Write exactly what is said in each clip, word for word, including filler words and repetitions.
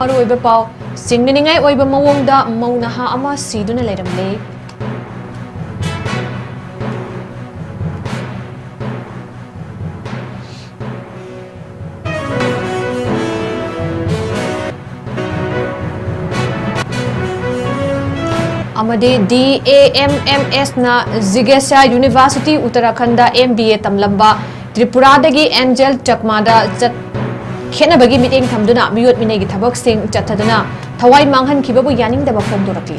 ꯃꯔꯨꯑꯣꯏꯕ ꯄꯥꯎ꯫ ꯆꯤꯡꯅꯅꯤꯡꯉꯥꯏ ꯑꯣꯏꯕ ꯃꯑꯣꯡꯗ ꯃꯧ ꯅꯍꯥ ꯑꯃ ꯁꯤꯗꯨꯅ ꯂꯩꯔꯝꯂꯦ꯫ ꯑꯃꯗꯤ DAMMS ꯅ ꯖꯤꯒꯦꯁꯥ ꯌꯨꯅꯤꯚꯔꯁꯤꯇꯤ ꯎꯠꯇꯔꯥꯈꯟꯗ MBA ꯇꯝꯂꯝꯕ ꯇ꯭ꯔꯤꯄꯨꯔꯥꯗꯒꯤ ꯑꯦꯟꯖꯦꯜ ꯆꯛꯃꯥꯗ ꯆꯠ-, ꯈꯦꯠꯅꯕꯒꯤ ꯃꯤꯠꯌꯦꯡ ꯊꯝꯗꯨꯅ ꯃꯤꯑꯣꯠ ꯃꯤꯅꯩꯒꯤ ꯊꯕꯛꯁꯤꯡ ꯆꯠꯊꯗꯨꯅ ꯊꯋꯥꯏ ꯃꯥꯡꯍꯟꯈꯤꯕꯕꯨ ꯌꯥꯅꯤꯡꯗꯕ ꯐꯣꯡꯗꯣꯔꯛꯂꯤ꯫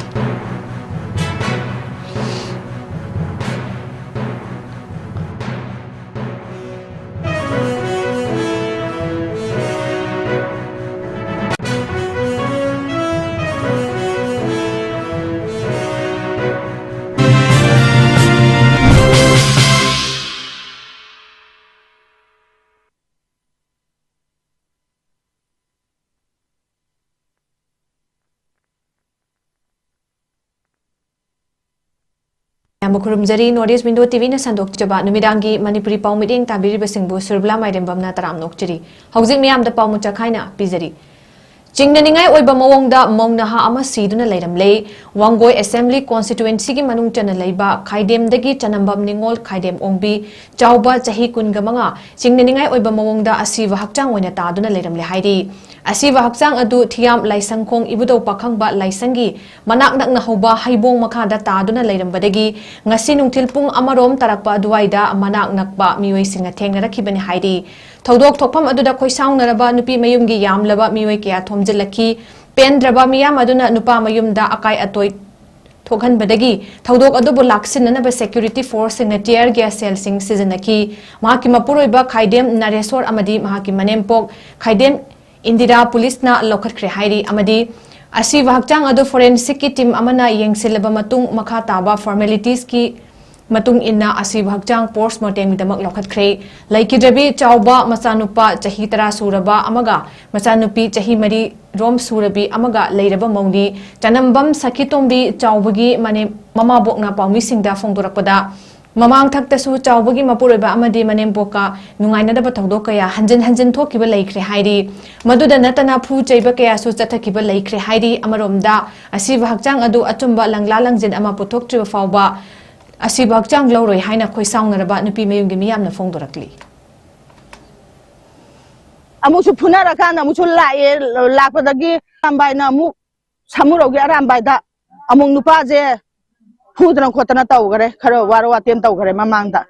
ꯌꯥꯝꯅ ꯈꯨꯔꯨꯝꯖꯔꯤ꯫ North East Window TVꯅ ꯁꯟꯗꯣꯛꯆꯕ ꯅꯨꯃꯤꯗꯥꯡꯒꯤ ꯃꯅꯤꯄꯨꯔꯤ ꯄꯥꯎ ꯃꯤꯠꯌꯦꯡ ꯇꯥꯕꯤꯔꯤꯕꯁꯤꯡꯕꯨ ꯁꯨꯔꯕꯂꯥ ꯃꯥꯏꯔꯦꯝꯕꯝꯅ ꯇꯔꯥꯝꯅ ꯑꯣꯛꯆꯔꯤ꯫ ꯍꯧꯖꯤꯛ ꯃꯤꯌꯥꯝꯗ ꯄꯥꯎ ꯃꯆꯥꯛ ꯍꯥꯏꯅ ꯄꯤꯖꯔꯤ꯫ ꯆꯤꯡꯅꯅꯤꯡꯉꯥꯏ ꯑꯣꯏꯕ ꯃꯑꯣꯡꯗ ꯃꯧ ꯅꯍꯥ ꯑꯃ ꯁꯤꯗꯨꯅ ꯂꯩꯔꯝꯂꯦ꯫ ꯋꯥꯡꯒꯣꯏ Assembly Constituencyꯒꯤ ꯃꯅꯨꯡ ꯆꯟꯅ ꯂꯩꯕ ꯈꯥꯏꯗꯦꯝꯗꯒꯤ ꯆꯅꯝꯕꯝ ꯅꯤꯉꯣꯜ ꯈꯥꯏꯗꯦꯝ ꯑꯣꯡꯕꯤ ꯆꯥꯎꯕ ꯆꯍꯤ ꯀꯨꯟꯒ ꯃꯉꯥ ꯆꯤꯡꯅꯅꯤꯡꯉꯥꯏ ꯑꯣꯏꯕ ꯃꯑꯣꯡꯗ ꯑꯁꯤꯕ ꯍꯛꯆꯥꯡ ꯑꯣꯏꯅ ꯇꯥꯗꯨꯅ ꯂꯩꯔꯝꯂꯦ ꯍꯥꯏꯔꯤ꯫ ꯑꯁꯤꯕ ꯍꯛꯆꯥꯡ ꯑꯗꯨ ꯊꯤꯌꯥꯝ ꯂꯥꯏꯁꯪꯈꯣꯡ ꯏꯕꯨꯙꯧ ꯄꯥꯈꯪꯕ ꯂꯥꯏꯁꯪꯒꯤ ꯃꯅꯥꯛ ꯅꯛꯅ ꯍꯧꯕ ꯍꯩꯕꯣꯡ ꯃꯈꯥꯗ ꯇꯥꯗꯨꯅ ꯂꯩꯔꯝꯕꯗꯒꯤ ꯉꯁꯤ ꯅꯨꯡꯊꯤꯜ ꯄꯨꯡ ꯑꯃꯔꯣꯝ ꯇꯥꯔꯛꯄ ꯑꯗꯨꯋꯥꯏꯗ ꯃꯅꯥꯛ ꯅꯛꯄ ꯃꯤꯑꯣꯏꯁꯤꯡꯅ ꯊꯦꯡꯅꯔꯛꯈꯤꯕꯅꯤ ꯍꯥꯏꯔꯤ꯫ ꯊꯧꯗꯣꯛ ꯊꯣꯛꯐꯝ ꯑꯗꯨꯗ ꯈꯣꯏꯁꯥꯎꯅꯔꯕ ꯅꯨꯄꯤ ꯃꯌꯨꯝꯒꯤ ꯌꯥꯝꯂꯕ ꯃꯤꯑꯣꯏ ꯀꯌꯥ ꯊꯣꯝꯖꯤꯜꯂꯛꯈꯤ꯫ ꯄꯦꯟꯗ꯭ꯔꯕ ꯃꯤꯌꯥꯝ ꯑꯗꯨꯅ ꯅꯨꯄꯥ ꯃꯌꯨꯝꯗ ꯑꯀꯥꯏ ꯑꯇꯣꯏ ꯊꯣꯛꯍꯟꯕꯗꯒꯤ ꯊꯧꯗꯣꯛ ꯑꯗꯨꯕꯨ ꯂꯥꯛꯁꯤꯟꯅꯅꯕ security forceꯁꯤꯡꯅ tear gas shellꯁꯤꯡ ꯁꯤꯖꯤꯟꯅꯈꯤ꯫ ꯃꯍꯥꯛꯀꯤ ꯃꯄꯨꯔꯣꯏꯕ ꯈꯥꯏꯗꯦꯝ ꯅꯔꯦꯁꯣꯔ ꯑꯃꯗꯤ ꯃꯍꯥꯛꯀꯤ ꯃꯅꯦꯝꯄꯣꯛ ꯈꯥꯏꯗꯦꯝ ꯏꯟꯗꯤꯔꯥ ꯄꯨꯂꯤꯁꯅ ꯂꯧꯈꯠꯈ꯭ꯔꯦ ꯍꯥꯏꯔꯤ ꯑꯃꯗꯤ ꯑꯁꯤꯕ ꯍꯛꯆꯥꯡ ꯑꯗꯨ forensicꯀꯤ team ꯑꯃꯅ ꯌꯦꯡꯁꯤꯜꯂꯕ ꯃꯇꯨꯡ ꯃꯈꯥ ꯇꯥꯕ formalitieski ꯃꯇꯨꯡ ꯏꯟꯅ ꯑꯁꯤꯕ ꯍꯛꯆꯥꯡ post mortemꯒꯤꯗꯃꯛ ꯂꯧꯈꯠꯈ꯭ꯔꯦ꯫ ꯂꯩꯈꯤꯗ꯭ꯔꯕꯤ ꯆꯥꯎꯕ ꯃꯆꯥꯅꯨꯄꯥ ꯆꯍꯤ ꯇꯔꯥ ꯁꯨꯔꯕ ꯑꯃꯒ ꯃꯆꯥꯅꯨꯄꯤ ꯆꯍꯤ ꯃꯔꯤ ꯔꯣꯝ ꯁꯨꯔꯕꯤ ꯑꯃꯒ ꯂꯩꯔꯕ ꯃꯧꯅꯤ꯫ ꯆꯅꯝꯕꯝ ꯁꯈꯤꯇꯣꯝꯕꯤ ꯆꯥꯎꯕꯒꯤ ꯃꯅꯦ-, ꯃꯃꯥꯕꯣꯛꯅ ꯄꯥꯎꯃꯤꯁꯤꯡꯗ ꯐꯣꯡꯗꯣꯔꯛꯄꯗ, ꯃꯃꯥꯡ ꯊꯛꯇꯁꯨ ꯆꯥꯎꯕꯒꯤ ꯃꯄꯨꯔꯣꯏꯕ ꯑꯃꯗꯤ ꯃꯅꯦꯝꯄꯣꯛꯀ ꯅꯨꯡꯉꯥꯏꯅꯗꯕ ꯊꯧꯗꯣꯛ ꯀꯌꯥ ꯍꯟꯖꯤꯟ ꯍꯟꯖꯤꯟ ꯊꯣꯛꯈꯤꯕ ꯂꯩꯈ꯭ꯔꯦ ꯍꯥꯏꯔꯤ꯫ ꯃꯗꯨꯗ ꯅꯠꯇꯅ ꯐꯨ ꯆꯩꯕ ꯀꯌꯥꯁꯨ ꯆꯠꯊꯈꯤꯕ ꯂꯩꯈ꯭ꯔꯦ ꯍꯥꯏꯔꯤ꯫ ꯑꯃꯔꯣꯝꯗ, ꯑꯁꯤꯕ ꯍꯛꯆꯥꯡ ꯑꯗꯨ ꯑꯆꯨꯝꯕ ꯂꯪꯂꯥ ꯂꯪꯖꯤꯟ ꯑꯃ ꯄꯨꯊꯣꯛꯇ꯭ꯔꯤꯕ ꯐꯥꯎꯕ ꯑꯁꯤꯕ ꯍꯛꯆꯥꯡ ꯂꯧꯔꯣꯏ ꯍꯥꯏꯅ ꯈꯣꯏꯁꯥꯎꯅꯔꯕ ꯅꯨꯄꯤ ꯃꯌꯨꯝꯒꯤ ꯃꯤꯌꯥꯝꯅ ꯐꯣꯡꯗꯣꯔꯛꯂꯤ꯫ ꯑꯃꯨꯛꯁꯨ ꯐꯨꯅꯔꯀꯥꯟꯗ ꯑꯃꯨꯛꯁꯨ ꯂꯥꯛꯑꯦ꯫ ꯂꯥꯛꯄꯗꯒꯤ ꯑꯔꯥꯝꯕꯥꯏꯅ ꯑꯃꯨꯛ ꯁꯥꯃꯨꯔꯧꯒꯤ ꯑꯔꯥꯝꯕꯥꯏꯗ ꯑꯃꯨꯛ ꯅꯨꯄꯥꯁꯦ ꯐꯨꯗꯅ ꯈꯣꯠꯇꯅ ꯇꯧꯈꯔꯦ, ꯈꯔ ꯋꯥꯔ ꯋꯥꯇꯦꯝ ꯇꯧꯈꯔꯦ ꯃꯃꯥꯡꯗ꯫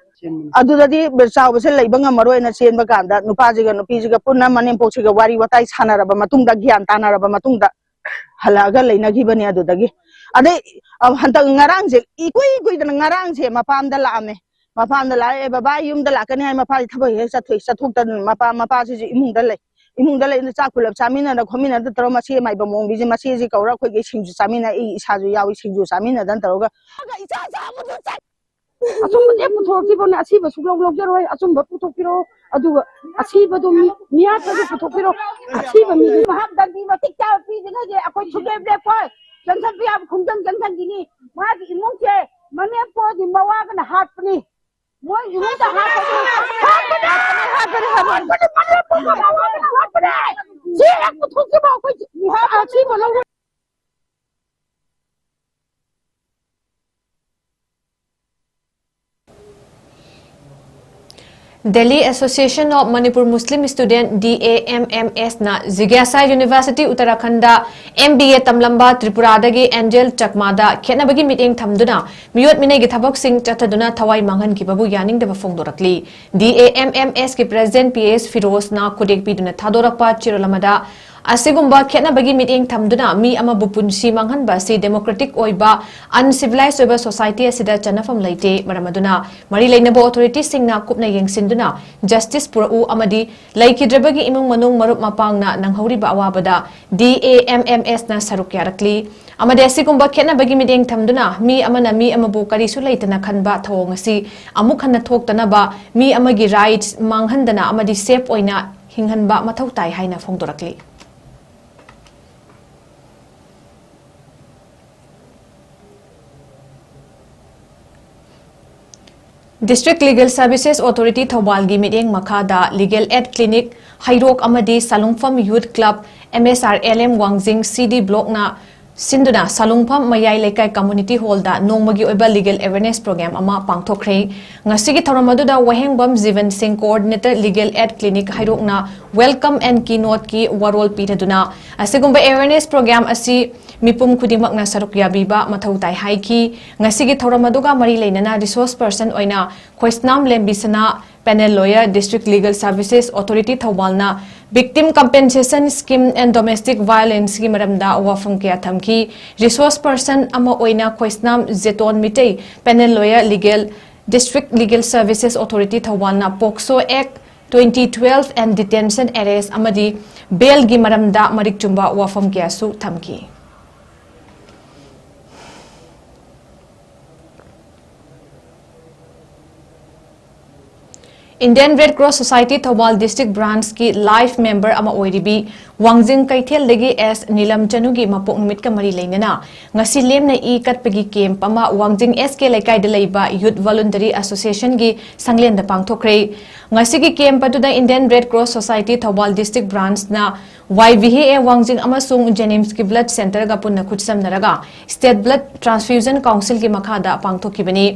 ꯑꯗꯨꯗꯗꯤ ꯆꯥꯎꯕꯁꯦ ꯂꯩꯕ ꯉꯝꯃꯔꯣꯏꯅ ꯆꯦꯟꯕ ꯀꯥꯟꯗ ꯅꯨꯄꯥꯁꯤꯒ ꯅꯨꯄꯤꯁꯤꯒ ꯄꯨꯟꯅ ꯃꯅꯦꯝꯄꯣꯛꯁꯤꯒ ꯋꯥꯔꯤ ꯋꯥꯇꯥꯏ ꯁꯥꯟꯅꯔꯕ ꯃꯇꯨꯡꯗ, ꯒ꯭ꯌꯥꯟ ꯇꯥꯅꯔꯕ ꯃꯇꯨꯡꯗ ꯍꯜꯂꯛꯑꯒ ꯂꯩꯅꯈꯤꯕꯅꯦ꯫ ꯑꯗꯨꯗꯒꯤ ꯑꯗꯩ, ꯑ, ꯍꯟꯗꯛ ꯉꯔꯥꯡꯁꯦ ꯏꯀꯨꯏ ꯀꯨꯏꯗꯅ ꯉꯔꯥꯡꯁꯦ ꯃꯄꯥꯝꯗ ꯂꯥꯛꯑꯝꯃꯦ꯫ ꯃꯄꯥꯝꯗ ꯂꯥꯛꯑꯦ, "ꯕꯕꯥ ꯌꯨꯝꯗ ꯂꯥꯛꯀꯅꯤ" ꯍꯥꯏ, ꯃꯄꯥꯁꯤ ꯊꯕꯛ ꯍꯦꯛ ꯆꯠꯊꯣꯛꯏ꯫ ꯆꯠꯊꯣꯛꯇꯅ ꯃꯄꯥ, ꯃꯄꯥꯁꯤꯁꯨ ꯏꯃꯨꯡꯗ ꯂꯩ꯫ ꯏꯃꯨꯡꯗ ꯂꯩꯅ ꯆꯥꯛ ꯄꯨꯂꯞ ꯆꯥꯃꯤꯟꯅꯗꯅ ꯈꯣꯠꯃꯤꯟꯅꯗꯅ ꯇꯧꯔꯒ ꯃꯆꯦ ꯃꯥꯏꯕ ꯃꯑꯣꯡꯕꯤꯁꯦ, ꯃꯆꯦꯁꯤ ꯀꯧꯔ ꯑꯩꯈꯣꯏꯒꯤ ꯁꯤꯡꯖꯨ ꯆꯥꯃꯤꯟꯅ, ꯑꯩ ꯏꯁꯥꯁꯨ ꯌꯥꯎꯏ ꯁꯤꯡꯖꯨ ꯆꯥꯃꯤꯟꯅꯗꯅ ꯇꯧꯔꯒ꯫ ꯏꯆꯥ ꯆꯥꯕꯗꯨ ꯆꯠ-, ꯑꯆꯨꯝꯕꯁꯦ ꯄꯨꯊꯣꯔꯛꯈꯤꯕꯅꯦ, ꯑꯁꯤꯕ ꯁꯨꯛꯂꯧ ꯂꯧꯖꯔꯣꯏ, ꯑꯆꯨꯝꯕ ꯄꯨꯊꯣꯛꯄꯤꯔꯛꯑꯣ, ꯑꯗꯨꯒ ꯑꯁꯤꯕꯗꯨ ꯃꯤ, ꯃꯤꯌꯥꯠꯇꯁꯨ ꯄꯨꯊꯣꯛꯄꯤꯔꯛꯑꯣ, ꯑꯁꯤꯕ ꯃꯤꯗꯨ ꯃꯍꯥꯛ ꯗꯟꯗꯤ ꯃꯇꯤꯛ ꯆꯥꯕ ꯄꯤꯗ꯭ꯔꯤꯉꯩꯗꯤ ꯑꯩꯈꯣꯏ ꯁꯨꯡꯂꯦꯞ ꯂꯦꯞꯄꯣꯏ꯫ ꯆꯪꯁꯟꯕ ꯌꯥꯕ ꯈꯣꯡꯖꯪ ꯆꯪꯁꯟꯈꯤꯅꯤ꯫ ꯃꯥꯒꯤ ꯏꯃꯨꯡꯁꯦ ꯃꯅꯦꯝꯄꯣꯛꯗꯤ ꯃꯋꯥꯒꯅ ꯍꯥꯠꯄꯅꯤ꯫ ꯃꯣꯏ ꯏꯃꯨꯡꯗ ꯍꯥꯠꯄꯅꯤ꯫ ꯍꯥꯠꯄꯅꯤ, ꯍꯥꯠꯄꯅꯤ, ꯍꯥꯠꯄꯅꯤ, ꯍꯥꯠꯄꯅꯤ꯫ ꯃꯅꯦꯝꯄꯣꯛꯗꯤ ꯃꯋꯥꯒꯅ ꯍꯥꯠꯄꯅꯤ꯫ ꯁꯤ ꯍꯦꯛ ꯄꯨꯊꯣꯛꯈꯤꯕ ꯑꯩꯈꯣꯏ ꯑꯁꯤꯕ ꯂꯧꯔꯣꯏ꯫ Delhi Association of Manipur Muslim Student, D A M M S, ꯅ ꯖꯤꯒ꯭ꯌꯥꯁꯥ University, Uttarakhand M B A ꯇꯝꯂꯝꯕ ꯇ꯭ꯔꯤꯄꯨꯔꯥꯗꯒꯤ ꯑꯦꯟꯖꯦꯜ ꯆꯛꯃꯥꯗ ꯈꯦꯠꯅꯕꯒꯤ ꯃꯤꯠꯌꯦꯡ ꯊꯝꯗꯨꯅ ꯃꯤꯑꯣꯠ ꯃꯤꯅꯩꯒꯤ ꯊꯕꯛꯁꯤꯡ ꯆꯠꯊꯗꯨꯅ ꯊꯋꯥꯏ ꯃꯥꯡꯍꯟꯈꯤꯕꯕꯨ ꯌꯥꯅꯤꯡꯗꯕ ꯐꯣꯡꯗꯣꯔꯛꯂꯤ꯫ D A M M S ꯀꯤ President P S ꯐꯤꯔꯣꯖꯅ ꯈꯨꯗꯦꯛ ꯄꯤꯗꯨꯅ ꯊꯥꯗꯣꯔꯛꯄ ꯆꯦꯔꯣꯜ ꯑꯃꯗ, ꯑꯁꯤꯒꯨꯝꯕ ꯈꯦꯠꯅꯕꯒꯤ ꯃꯤꯠꯌꯦꯡ ꯊꯝꯗꯨꯅ ꯃꯤ ꯑꯃꯕꯨ ꯄꯨꯟꯁꯤ ꯃꯥꯡꯍꯟꯕ ꯑꯁꯤ democratic ꯑꯣꯏꯕ, uncivilized ꯑꯣꯏꯕ society ꯑꯁꯤꯗ ꯆꯠꯅꯐꯝ ꯂꯩꯇꯦ꯫ ꯃꯔꯝ ꯑꯗꯨꯅ ꯃꯔꯤ ꯂꯩꯅꯕ authority ꯁꯤꯡꯅ ꯀꯨꯞꯅ ꯌꯦꯡꯁꯤꯟꯗꯨꯅ justice ꯄꯨꯔꯛꯎ ꯑꯃꯗꯤ ꯂꯩꯈꯤꯗ꯭ꯔꯕꯒꯤ ꯏꯃꯨꯡ ꯃꯅꯨꯡ ꯃꯔꯨꯞ ꯃꯄꯥꯡꯅ ꯅꯪꯍꯧꯔꯤꯕ ꯑꯋꯥꯕꯗ D A M M S ꯅ ꯁꯔꯨꯛ ꯌꯥꯔꯛꯂꯤ꯫ ꯑꯃꯗꯤ ꯑꯁꯤꯒꯨꯝꯕ ꯈꯦꯠꯅꯕꯒꯤ ꯃꯤꯠꯌꯦꯡ ꯊꯝꯗꯨꯅ ꯃꯤ ꯑꯃꯅ ꯃꯤ ꯑꯃꯕꯨ ꯀꯔꯤꯁꯨ ꯂꯩꯇꯅ ꯈꯟꯕ ꯊꯧꯑꯣꯡ ꯑꯁꯤ ꯑꯃꯨꯛ ꯍꯟꯅ ꯊꯣꯛꯇꯅꯕ, ꯃꯤ ꯑꯃꯒꯤ rights ꯃꯥꯡꯍꯟꯗꯅ ꯑꯃꯗꯤ safe ꯑꯣꯏꯅ ꯍꯤꯡꯍꯟꯕ ꯃꯊꯧ ꯇꯥꯏ ꯍꯥꯏꯅ ꯐꯣꯡꯗꯣꯔꯛꯂꯤ꯫ District Legal Services Authority ꯊꯧꯕꯥꯜꯒꯤ ꯃꯤꯠꯌꯦꯡ ꯃꯈꯥꯗ Legal Aid Clinic ꯍꯩꯔꯣꯛ ꯑꯃꯗꯤ ꯁꯥꯂꯨꯡꯐꯝ Youth Club, M S R L M ꯋꯥꯡꯖꯤꯡ C D Blockꯅ ꯁꯤꯟꯗꯨꯅ ꯁꯥꯂꯨꯡꯐꯝ ꯃꯌꯥꯏ ꯂꯩꯀꯥꯏ Community Hallꯗ ꯅꯣꯡꯃꯒꯤ ꯑꯣꯏꯕ Legal Awareness Program ꯑꯃ ꯄꯥꯡꯊꯣꯛꯈ꯭ꯔꯦ꯫ ꯉꯁꯤꯒꯤ ꯊꯧꯔꯝ ꯑꯗꯨꯗ ꯋꯥꯍꯦꯡꯕꯝ ꯖꯤꯕꯟ ꯁꯤꯡ, Coordinator Legal Aid Clinic ꯍꯩꯔꯣꯛꯅ Welcome and Keynoteꯀꯤ ꯋꯥꯔꯣꯜ ꯄꯤꯅꯗꯨꯅ ꯑꯁꯤꯒꯨꯝꯕ Awareness Program ꯑꯁꯤ ꯃꯤꯄꯨꯝ ꯈꯨꯗꯤꯡꯃꯛꯅ ꯁꯔꯨꯛ ꯌꯥꯕꯤꯕ ꯃꯊꯧ ꯇꯥꯏ ꯍꯥꯏꯈꯤ꯫ ꯉꯁꯤꯒꯤ ꯊꯧꯔꯝ ꯑꯗꯨꯒ ꯃꯔꯤ ꯂꯩꯅꯅ Resource Person ꯑꯣꯏꯅ ꯈꯣꯏꯁꯅꯥꯝ ꯂꯦꯝꯕꯤꯁꯅꯥ, Panel Lawyer, District Legal Services Authority ꯊꯧꯕꯥꯜꯅ Victim Compensation Scheme and Domestic Violenceꯀꯤ ꯃꯔꯝꯗ ꯋꯥꯐꯝ ꯀꯌꯥ ꯊꯝꯈꯤ꯫ Resource Person ꯑꯃ ꯑꯣꯏꯅ ꯈꯣꯏꯁꯅꯥꯝ ꯖꯦꯇꯣꯟ Meitei, Panel Lawyer, Legal, District Legal Services Authority ꯊꯧꯕꯥꯜꯅ POCSO Act twenty twelve and Detention, Arrest ꯑꯃꯗꯤ Bailꯒꯤ ꯃꯔꯝꯗ ꯃꯔꯤꯛ ꯆꯨꯝꯕ ꯋꯥꯐꯝ ꯀꯌꯥꯁꯨ ꯊꯝꯈꯤ꯫ Indian Red Cross Society Thoubal District Branchꯀꯤ Life Member ꯑꯃ ꯑꯣꯏꯔꯤꯕꯤ ꯋꯥꯡꯖꯤꯡ ꯀꯩꯊꯦꯜꯗꯒꯤ S ꯅꯤꯂꯝ ꯆꯅꯨꯒꯤ ꯃꯄꯣꯛ ꯅꯨꯃꯤꯠꯀ ꯃꯔꯤ ꯂꯩꯅꯅ ꯉꯁꯤ ꯂꯦꯝꯅ ꯏ ꯀꯠꯄꯒꯤ camp ꯑꯃ ꯋꯥꯡꯖꯤꯡ S K ꯂꯩꯀꯥꯏꯗ ꯂꯩꯕ Youth Voluntary Associationꯒꯤ ꯁꯪꯂꯦꯟꯗ ꯄꯥꯡꯊꯣꯛꯈ꯭ꯔꯦ꯫ ꯉꯁꯤꯒꯤ camp ꯑꯗꯨꯗ Indian Red Cross Society Thoubal District Branchꯅ Y V A A ꯋꯥꯡꯖꯤꯡ ꯑꯃꯁꯨꯡ JNIMSꯀꯤ Blood Centreꯒ ꯄꯨꯟꯅ ꯈꯨꯠꯁꯝꯅꯔꯒ State Blood Transfusion Councilꯒꯤ ꯃꯈꯥꯗ ꯄꯥꯡꯊꯣꯛꯈꯤꯕꯅꯤ꯫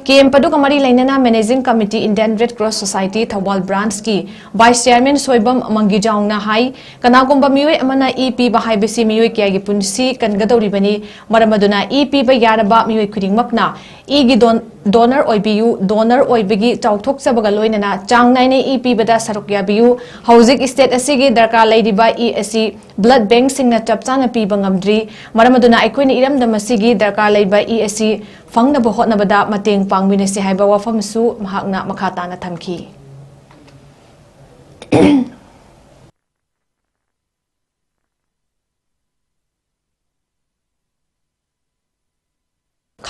Camp ꯑꯗꯨꯒ ꯃꯔꯤ ꯂꯩꯅꯅ Managing Committee Indian Red Cross Society Thoubal Branchꯀꯤ Vice Chairman Soibam ꯃꯪꯒꯤꯖꯥꯎꯅ ꯍꯥꯏ, ꯀꯅꯥꯒꯨꯝꯕ ꯃꯤꯑꯣꯏ ꯑꯃꯅ ꯏ ꯄꯤꯕ ꯍꯥꯏꯕꯁꯤ ꯃꯤꯑꯣꯏ ꯀꯌꯥꯒꯤ ꯄꯨꯟꯁꯤ ꯀꯟꯒꯗꯧꯔꯤꯕꯅꯤ꯫ ꯃꯔꯝ ꯑꯗꯨꯅ ꯏ ꯄꯤꯕ ꯌꯥꯔꯕ ꯃꯤꯑꯣꯏ ꯈꯨꯗꯤꯡꯃꯛꯅ ꯏꯒꯤ don-, donor ꯑꯣꯏꯕꯤꯌꯨ꯫ Donor ꯑꯣꯏꯕꯒꯤ ꯆꯥꯎꯊꯣꯛꯆꯕꯒ ꯂꯣꯏꯅꯅ ꯆꯥꯡ ꯅꯥꯏꯅ ꯏ ꯄꯤꯕꯗ ꯁꯔꯨꯛ ꯌꯥꯕꯤꯌꯨ꯫ ꯍꯧꯖꯤꯛ state ꯑꯁꯤꯒꯤ ꯗꯔꯀꯥꯔ ꯂꯩꯔꯤꯕ ꯏ ꯑꯁꯤ blood bankꯁꯤꯡꯅ ꯆꯞ ꯆꯥꯅ ꯄꯤꯕ ꯉꯝꯗ꯭ꯔꯤ꯫ ꯃꯔꯝ ꯑꯗꯨꯅ ꯑꯩꯈꯣꯏꯅ ꯏꯔꯝꯗꯝ ꯑꯁꯤꯒꯤ ꯗꯔꯀꯥꯔ ꯂꯩꯕ ꯏ ꯑꯁꯤ ꯐꯪꯅꯕ ꯍꯣꯠꯅꯕꯗ ꯃꯇꯦꯡ ꯄꯥꯡꯃꯤꯟꯅꯁꯤ ꯍꯥꯏꯕ ꯋꯥꯐꯝꯁꯨ ꯃꯍꯥꯛꯅ ꯃꯈꯥ ꯇꯥꯅ ꯊꯝꯈꯤ꯫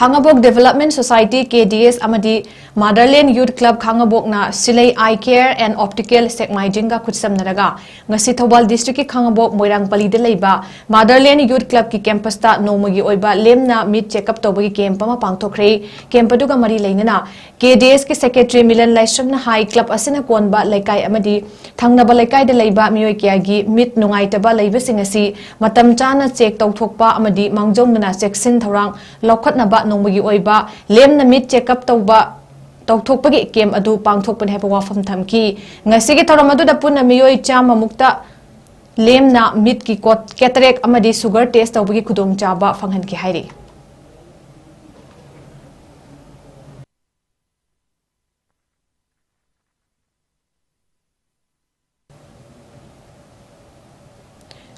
ꯈꯥꯉꯕꯣꯛ Development Society, K D S ꯑꯃꯗꯤ Motherland Youth Club ꯈꯥꯉꯕꯣꯛꯅ ꯁꯤꯂꯩ Eye Care and Optical ꯁꯦꯛꯃꯥꯏꯖꯤꯡꯒ ꯈꯨꯠꯁꯝꯅꯔꯒ ꯉꯁꯤ ꯊꯧꯕꯥꯜ districtꯀꯤ ꯈꯥꯉꯕꯣꯛ ꯃꯣꯏꯔꯥꯡꯄꯜꯂꯤꯗ ꯂꯩꯕ Motherland Youth Clubꯀꯤ campusꯇ ꯅꯣꯡꯃꯒꯤ ꯑꯣꯏꯕ ꯂꯦꯝꯅ ꯃꯤꯠ check up ꯇꯧꯕꯒꯤ camp ꯑꯃ ꯄꯥꯡꯊꯣꯛꯈ꯭ꯔꯦ꯫ Camp ꯑꯗꯨꯒ ꯃꯔꯤ ꯂꯩꯅꯅ K D Sꯀꯤ secretary ꯃꯤꯂꯟ ꯂꯥꯏꯁ꯭ꯔꯝꯅ ꯍꯥꯏ, club ꯑꯁꯤꯅ ꯀꯣꯟꯕ ꯂꯩꯀꯥꯏ ꯑꯃꯗꯤ ꯊꯪꯅꯕ ꯂꯩꯀꯥꯏꯗ ꯂꯩꯕ ꯃꯤꯑꯣꯏ ꯀꯌꯥꯒꯤ ꯃꯤꯠ ꯅꯨꯡꯉꯥꯏꯇꯕ ꯂꯩꯕꯁꯤꯡ ꯑꯁꯤ ꯃꯇꯝ ꯆꯥꯅ check ꯇꯧꯊꯣꯛꯄ ꯑꯃꯗꯤ ꯃꯥꯡꯖꯧꯅꯅ ꯆꯦꯛꯁꯤꯟ ꯊꯧꯔꯥꯡ ꯂꯧꯈꯠꯅꯕ ꯅꯣꯡꯃꯒꯤ ꯑꯣꯏꯕ ꯂꯦꯝꯅ ꯃꯤꯠ check up ꯇꯧꯕ, ꯇꯧꯊꯣꯛꯄꯒꯤ camp ꯑꯗꯨ ꯄꯥꯡꯊꯣꯛꯄꯅꯤ ꯍꯥꯏꯕ ꯋꯥꯐꯝ ꯊꯝꯈꯤ꯫ ꯉꯁꯤꯒꯤ ꯊꯧꯔꯝ ꯑꯗꯨꯗ ꯄꯨꯟꯅ ꯃꯤꯑꯣꯏ ꯆꯥꯝꯃ ꯃꯨꯛꯇ ꯂꯦꯝꯅ ꯃꯤꯠꯀꯤ ꯀꯣꯠ-, cataract ꯑꯃꯗꯤ sugar test ꯇꯧꯕꯒꯤ ꯈꯨꯗꯣꯡꯆꯥꯕ ꯐꯪꯍꯟꯈꯤ ꯍꯥꯏꯔꯤ꯫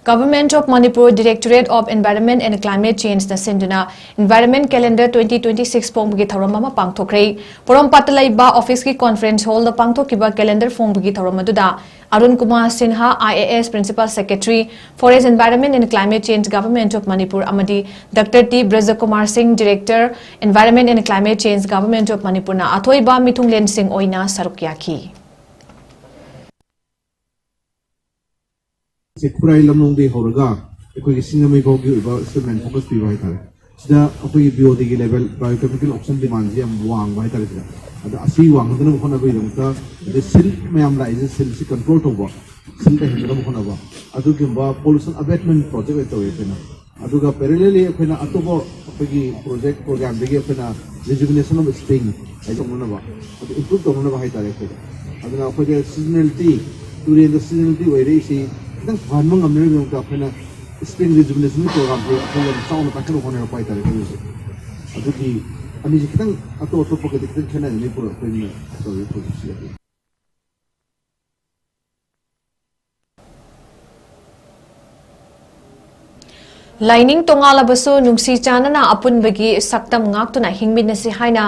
Government of Manipur Directorate of Environment and Climate Changeꯅ ꯁꯤꯟꯗꯨꯅ Environment Calendar twenty twenty-six ꯐꯣꯡꯕꯒꯤ ꯊꯧꯔꯝ ꯑꯃ ꯄꯥꯡꯊꯣꯛꯈ꯭ꯔꯦ꯫ ꯄꯣꯔꯣꯝꯄꯥꯠꯇ ꯂꯩꯕ officeꯀꯤ conference hallꯗ ꯄꯥꯡꯊꯣꯛꯈꯤꯕ calendar ꯐꯣꯡꯕꯒꯤ ꯊꯧꯔꯝ ꯑꯗꯨꯗ Arun Kumar Sinha, I A S Principal Secretary, Forest, Environment and Climate Change, Government of Manipur ꯑꯃꯗꯤ Doctor T ꯕ꯭ꯔꯖꯀꯨꯃꯥꯔ ꯁꯤꯡ, Director, Environment and Climate Change, Government of Manipurꯅ ꯑꯊꯣꯏꯕ ꯃꯤꯊꯨꯡꯂꯦꯟꯁꯤꯡ ꯑꯣꯏꯅ ꯁꯔꯨꯛ ꯌꯥꯈꯤ꯫ ꯁꯤ ꯈꯨꯔꯥꯏ ꯂꯝꯂꯣꯡꯗꯒꯤ ꯍꯧꯔꯒ ꯑꯩꯈꯣꯏꯒꯤ ꯁꯤꯡꯖꯃꯩ ꯐꯥꯎꯒꯤ ꯑꯣꯏꯕ statement focus ꯄꯤꯕ ꯍꯥꯏꯇꯥꯔꯦ꯫ ꯁꯤꯗ ꯑꯩꯈꯣꯏꯒꯤ B O Dꯒꯤ level, biochemical oxygen demandꯁꯤ ꯌꯥꯝ ꯋꯥꯡꯕ ꯍꯥꯏꯇꯥꯔꯦ ꯁꯤꯗ꯫ ꯑꯗ ꯑꯁꯤ ꯋꯥꯡꯍꯟꯗꯅꯕ ꯍꯣꯠꯅꯕꯒꯤꯗꯃꯛꯇ, ꯑꯗꯩ silt ꯃꯌꯥꯝ ꯂꯥꯛꯏꯁꯦ, siltꯁꯤ control ꯇꯧꯕ, silt ꯂꯩꯍꯟꯗꯅꯕ ꯍꯣꯠꯅꯕ, ꯑꯗꯨꯒꯨꯝꯕ pollution abatement project ꯑꯣꯏꯅ ꯇꯧꯋꯦ ꯑꯩꯈꯣꯏꯅ꯫ ꯑꯗꯨꯒ parallelly ꯑꯩꯈꯣꯏꯅ ꯑꯇꯣꯞꯄ ꯑꯩꯈꯣꯏꯒꯤ project programꯗꯒꯤ ꯑꯩꯈꯣꯏꯅ rejuvenation of spring ꯍꯥꯏꯗꯣꯛꯅꯅꯕ, ꯑꯗꯨ improve ꯇꯧꯅꯅꯕ ꯍꯥꯏꯇꯥꯔꯦ ꯑꯩꯈꯣꯏꯗ꯫ ꯑꯗꯨꯅ ꯑꯩꯈꯣꯏꯗ seasonality, ꯇꯨꯔꯦꯟꯗ seasonality ꯑꯣꯏꯔꯛꯏꯁꯤ ꯈꯤꯇꯪ ꯐꯍꯟꯕ ꯉꯝꯅꯕꯒꯤꯗꯃꯛꯇ ꯑꯩꯈꯣꯏꯅ spring rejuvenationꯒꯤ programꯁꯦ ꯑꯩꯈꯣꯏ ꯌꯥꯝ ꯆꯥꯎꯅ ꯄꯥꯏꯈꯠꯅꯕ ꯍꯣꯠꯅꯔꯛꯄ ꯍꯥꯏꯇꯥꯔꯦ ꯑꯩꯈꯣꯏ ꯍꯧꯖꯤꯛ꯫ ꯑꯗꯨꯒꯤ ꯑꯅꯤꯁꯤ ꯈꯤꯇꯪ ꯑꯇꯣꯞ ꯑꯇꯣꯞꯄꯒꯗꯤ ꯈꯤꯇꯪ ꯈꯦꯠꯅꯒꯅꯤ ꯄꯨꯔꯛꯄꯅꯤꯅ ꯇꯧꯔꯤꯕ ꯊꯕꯛꯁꯤ꯫ ꯂꯥꯏꯅꯤꯡ ꯇꯣꯉꯥꯜꯂꯕꯁꯨ ꯅꯨꯡꯁꯤ ꯆꯥꯟꯅꯅ ꯑꯄꯨꯟꯕꯒꯤ ꯁꯛꯇꯝ ꯉꯥꯛꯇꯨꯅ ꯍꯤꯡꯃꯤꯟꯅꯁꯤ ꯍꯥꯏꯅ